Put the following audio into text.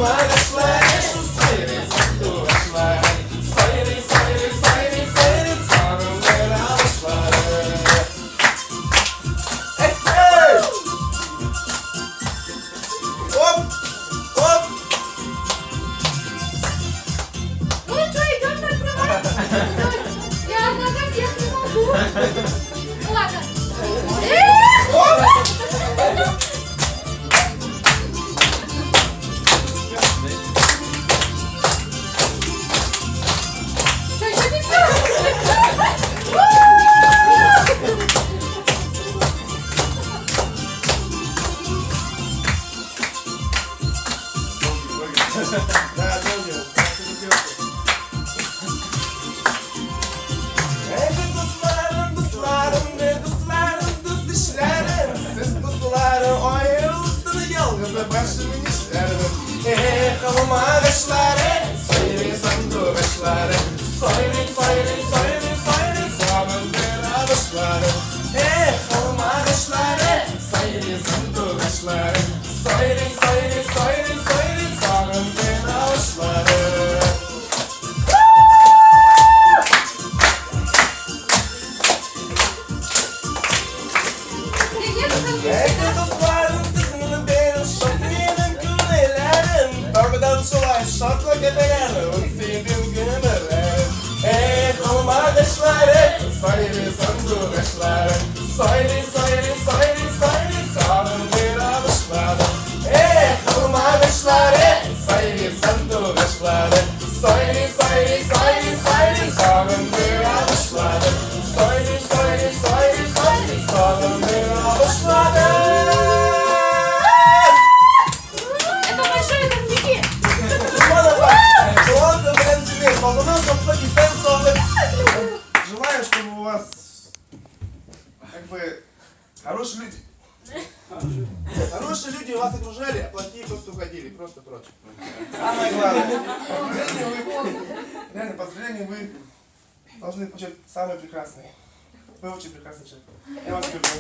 Алмагачлары, шул сайрый сандугачлары. Сайрый, сайрый, сайрый, сайрый сагындыра башлары. Эй, эй! Оп! Оп! Ну что, идем танцевать? Я одна за всех не могу. Ну ладно. Эх! Оп! Что, еще не все? Да, долгий. Ey dostlarım, dostlarım, ne dostlarım, dost işlerim. Siz dostlarım ayrılsın yalnız başımın işlerim. Ey almaгачлары, сайрый сандугачлары. Сайрый, сайрый, сайрый, сайрый сагындыра башлары. Эх, алмагачлары, сайрый сандугачлары. Сайрый, сайрый, сайрый, сайрый сагындыра башлары. Нет, Ey dostlarım sizin benim şok benim günlerim. Doğrudan şolay şokla gebeler sevdim günlerim. Ey almaгачлары, сайрый сандугачлары. Сайрый, сайрый, сайрый, сайрый сагындыра башлады. Эх, алмагачлары, сайрый сандугачлары. Сайрый, сайрый, сайрый, сайрый сагындыра башлады. Сайрый, сайрый, сайрый, сайрый сагындыра башлады. Это большое конфетти. Желаю, чтобы у вас как бы хорошие люди. Хорошие люди вас окружали, а плохие просто уходили, просто прочь. Самое главное, поздравления вы, реально, поздравления вы должны получать самые прекрасные. Вы очень прекрасный человек. Я вас люблю.